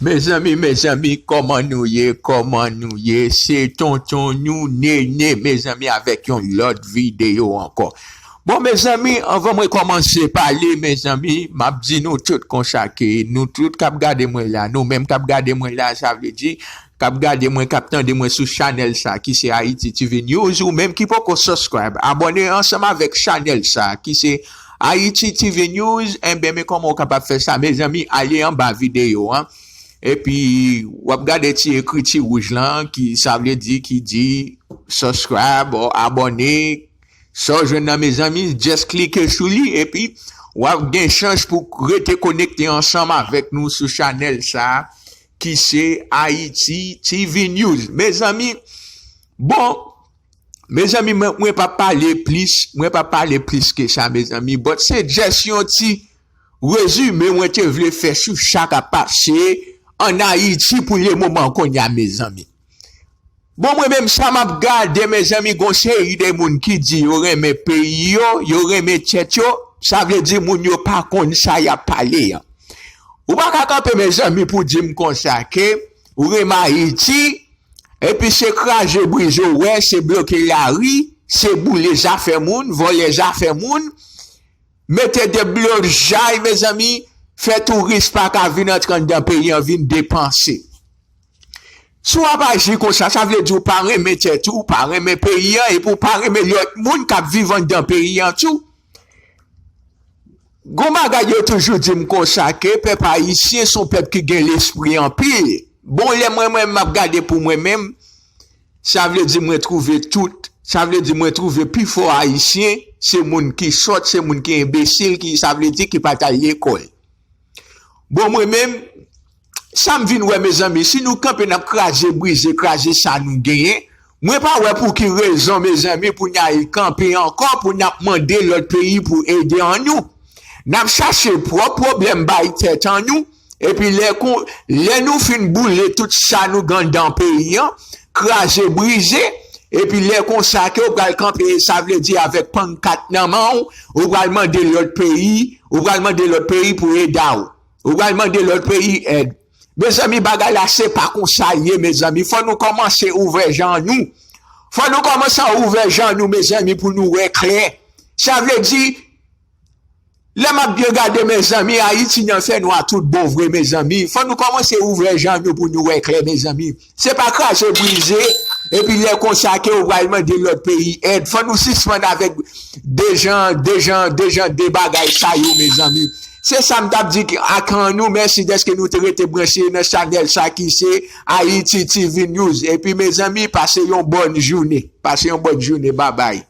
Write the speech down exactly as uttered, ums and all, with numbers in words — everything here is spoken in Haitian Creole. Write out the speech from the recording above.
Mezanmi, mezanmi, kòman nou ye? Kòman nou ye? Se tonton nou Nene, mezanmi, avèk yon lòt videyo ankò. Bon, mezanmi, anvan mwen kòmanse pale, mezanmi, m ap di nou tout konsa ke nou tout k ap gade mwen la, nou menm k ap gade mwen la, sa vle di, k ap gade mwen, k ap tande mwen sou chanèl sa, ki se Haiti T V News, ou menm ki poko subscribe, abòne ansanm avèk chanèl sa, ki se Haiti T V News, enben, men kòman w kapab fè sa, mezanmi, ale anba videyo an. Epi, w ap gade ti ekriti wouj lan, ki, sa vle di, ki di subscribe, abòne, sa w jwenn nan, mezanmi, just klike sou li, epi w ap gen chans pou rete konekte ansanm avèk nou sou chanèl sa, ki se Haiti T V News. Mezanmi, bon, mezanmi, mwen, mwen p ap pale plis, mwen p ap pale plis ke sa, mezanmi, but se just yon ti rezime mwen te vle fè sou sa k ap pase ann Ayiti pou le moman kounye a, mezanmi. Bon, mwen menm, sa m ap gade, mezanmi, gon seri de moun ki di yo renmen peyi yo, yo renmen tèt yo, sa vle di moun yo pa konn sa y ap pale an. Ou pa ka kanpe, mezanmi, pou di m konsa ke ou renmen Ayiti, epi se kraze brize w wè, se bloke lari, se boule zafè moun, vòlè zafè moun, mete deblozay, mezanmi, fè touris pa ka vin antre anndan peyi an, vin depanse. Si w ap aji konsa, sa vle di w pa renmen tèt ou, w pa renmen peyi an, epi w pa renmen lòt moun k ap viv anndan peyi an tou. Gon bagay yo toujou di m konsa ke pèp ayisyen se yon pèp ki gen lespri anpil. Bon, lè mwen menm m ap gade pou mwen menm, sa vle di mwen twouve tout, sa vle di mwen twouve pifò ayisyen se moun ki sòt, se moun ki enbesil, ki, sa vle di, ki pa t al lekòl. Bon, mwen menm, sa m vin wè, mezanmi, si nou kanpe n ap kraze brize, kraze sa nou genyen, mwen pa wè pou ki rezon, mezanmi, pou n al kanpe ankò, pou n ap mande lòt peyi pou ede an nou. N ap chache pwòp pwoblèm bay tèt an nou, epi lè kon, lè nou fin boule tout sa nou gen anndan peyi an, kraze brize, epi lè konsa ke w pral kanpe, sa vle di avèk pannkat nan men w, ou pral mande lòt peyi, ou pral mande lòt peyi pou ede w. Ou pral mande lòt peyi èd. Mezanmi, bagay la se pa konsa l ye, mezanmi. Fò nou kòmanse ouvè je nou. Fò nou kòmanse ouvè je nou, mezanmi, pou nou wè klè. Sa vle di, lè m ap byen gade, mezanmi, Ayiti nan fènwa tout bon vre, mezanmi. Fò nou kòmanse ouvè je nou pou nou wè klè, mezanmi. Se pa kraze brize, epi lè konsa ke ou pral mande lòt peyi èd. Fò nou sispann avèk de jan, de jan, de jan de bagay sa yo, mezanmi. Se sa m t ap di ak an nou. Mèsi dèske nou te rete branche nan chanèl sa ki se Haiti T V News. Epi, mezanmi, pase yon bòn jounen. Pase yon bòn jounen. Babay.